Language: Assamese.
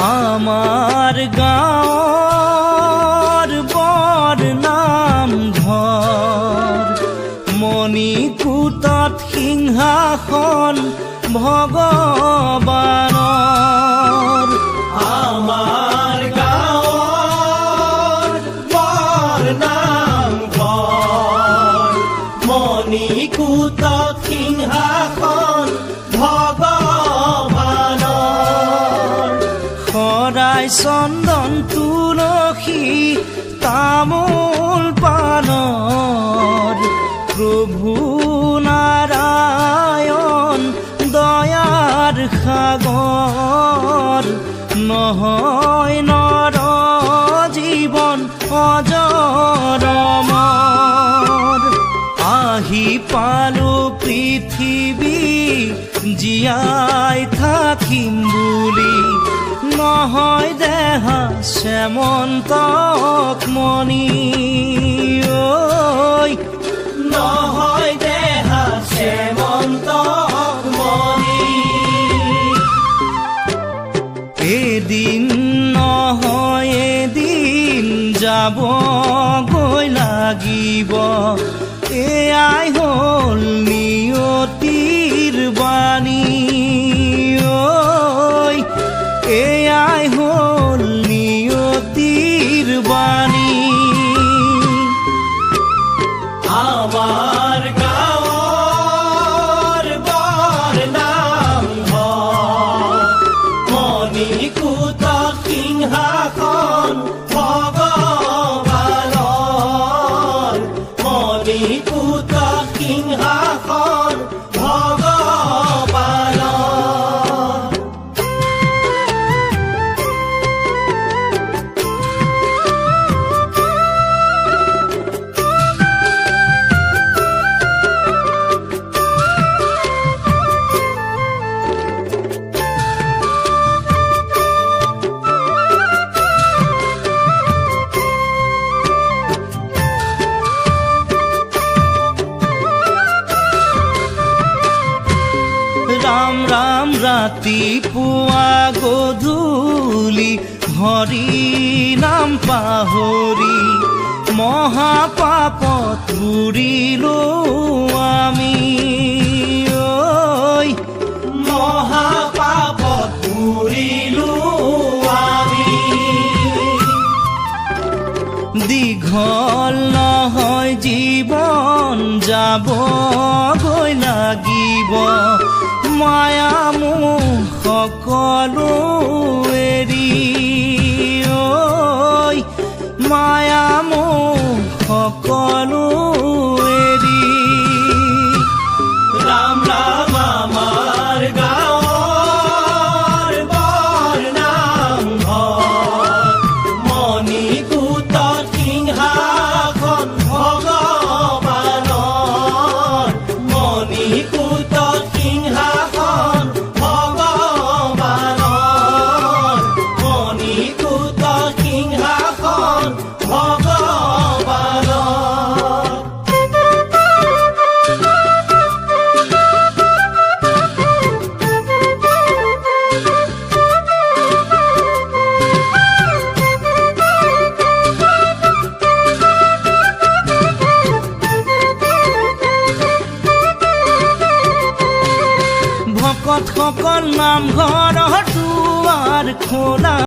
আমাৰ গাঁৱৰ বৰ নামঘৰ, মণিকূটত সিংহাসন ভগৱানৰ। আমাৰ গাঁৱৰ বৰ নামঘৰ, মণিকূটত সিংহাসন ভগৱানৰ। শৰাই চন্দন তুলসী তামোল পানৰ, প্ৰভু নাৰায়ণ দয়াৰ সাগৰ। নহয় নৰ জীৱন অজৰ অমৰ। আহি পালো পৃথিৱী জীয়াই থাকিম বুলি, নহয় দেহা শ্যামন্তক মণি ঐ। নহয় দেহা শ্যামন্তক মণি। এদিন নহয় এদিন যাব গৈ লাগিব, এয়াই হ'ল নিয়তিৰ বাণী ঐ। এয়াই হ'ল নিয়তিৰ বাণী। আমাৰ গাঁৱৰ বৰ নামঘৰ, মণিকূট সিংহাসন ভগৱানৰ, মণিকূট সিংহাসন ভগৱানৰ। ৰাম ৰাম ৰাতিপুৱা গধূলি হৰি নাম পাহৰি, মহাপাপত বুৰিলো আমি ঐ। মহাপাপত বুৰিলো আমি। দীঘল নহয় জীৱন যাব গৈ লাগিব, মায়া মোহ সকলো এৰি ঐ। মায়া মোহ সকলো এৰি। ৰাম ৰাম আমাৰ গাঁৱৰ বৰ নামঘৰ, মণিকূট সিংহাসন ভগৱানৰ, মণিকূট সিংহাসন ভগৱানৰ, মণিকূট সিংহাসন ভগৱানৰ। ভকতসকল নামঘৰৰ দুৱাৰ খোলা।